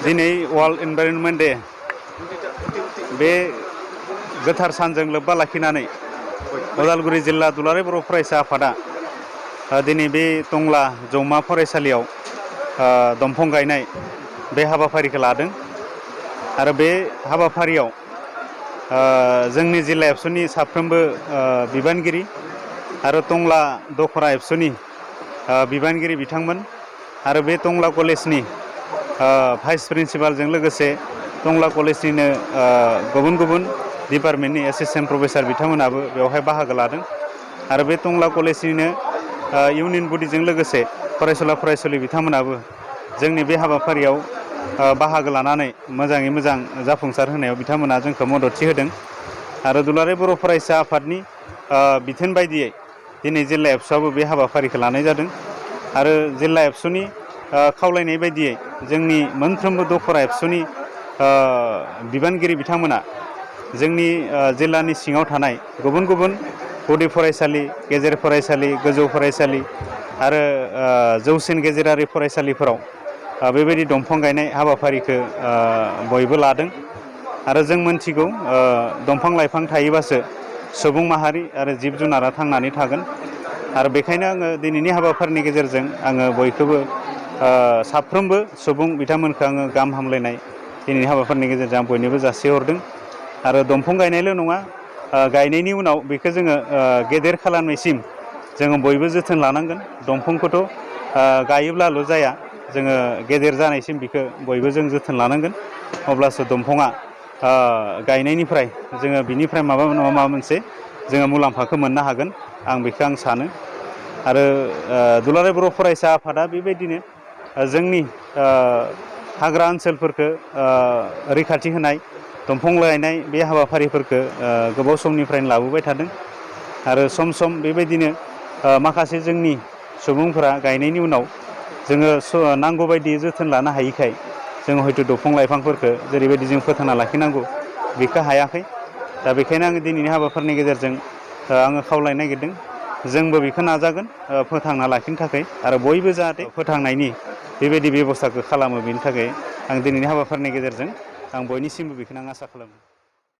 दिनै world environment day बे गोथार सानजों लोब्बा लाखिनानै उदालगुरि जिल्ला दुलाराय बर' फरायसा आफादा दिनै बे टंला जौमा फरायसालियाव दंफां गायनाय बे हाबाफारिखौ लादों आरो बे हाबाफारियाव जोंनि जिल्ला एबसुनि साफ्रोमबो बिबानगिरि आरो टंला दखरा एबसुनि बिबानगिरि बिथांमोन आरो बे टंला कलेजनि भाइस प्रिन्सिपालजों लोगोसे टंला कलेजनिनो गुबुन गुबुन डिपार्टमेन्टनि एसिस्टेन्ट प्रफेसार बिथांमोनाबो बेवहाय बाहागो लादों आरो बे टंला कलेजनिनो इउनियन बडिजों लोगोसे फरायसुला फरायसुलि बिथांमोनाबो जोंनि बे हाबाफारियाव बाहागो लानानै मोजाङै मोजां जाफुंसार होनायाव बिथांमोना जोंखौ मददथि होदों आरो दुलाराय बर' फरायसा आफादनि बिथोन बायदियै दिनै जिल्ला एबसुआबो बे हाबाफारिखौ लानाय जादों आरो जिल्ला एबसुनि खावलायनाय बायदियै जोंनि मोनफ्रोमबो दखरा एबसुनि बिबानगिरि बिथांमोना जोंनि जिल्लानि सिङाव थानाय गुबुन गुबुन गुदि फरायसालि गेजेर फरायसालि गोजौ फरायसालि आरो जौसिन गेजेरारि फरायसालिफोराव बेबायदि दंफां गायनाय हाबाफारिखौ बयबो लादों आरो जों मोनथिगौ दंफां लाइफां थायोबासो सुबुं माहारि आरो जिब जुनारा थांनानै थागोन आरो बेखायनो आङो दिनैनि हाबाफारिनि गेजेरजों आङो बयखौबो साफ्रोमबो सुबुं बिथांमोनखौ आङो गाहाम हामलायनाय दिनैनि हाबाफारिनि गेजेरजों आं बयनोबो जासिहरदों आरो दंफां गायनायल' नङा गायनायनि उनाव बेखौ जोङो गेदेर खालामनायसिम जोङो बयबो जोथोन लानांगोन दंफांखौथ' गायोब्लाल' जाया जोङो गेदेर जानायसिम बेखौ बयबो जों जोथोन लानांगोन अब्लासो दंफाङा गायनायनिफ्राय जोङो बिनिफ्राय माबा नङा माबा मोनसे जोङो मुलाम्फाखौ मोननो हागोन आं बेखौ सानो आरो दुलाराय बर' फरायसा आफादा बेबायदिनो जोंनि हाग्रा ओनसोलफोरखौ रैखाथि होनाय दंफां गायनाय बे हाबाफारिफोरखौ गोबाव समनिफ्रायनो लाबोबाय थादों आरो सम सम बेबायदिनो माखासे जोंनि सुबुंफोरा गायनायनि उनाव जोङो नांगौ बायदि जोथोन लानो हायिखाय जों हयथ' दंफां लाइफांफोरखौ जेरैबायदि जों फोथांना लाखिनांगौ बेखौ हायाखै दा बेखायनो आङो दिनैनि हाबाफारिनि गेजेरजों आङो खावलायनो नागिरदों जोंबो बेखौ नाजागोन फोथांना लाखिनो थाखाय आरो बयबो जाहाथे फोथांनायनि बेबायदि बेब'स्थाखौ खालामो बेनि थाखाय आं दिनैनि हाबाफारिनि गेजेरजों आं बयनिसिमबो बेखौनो आं आसा खालामो।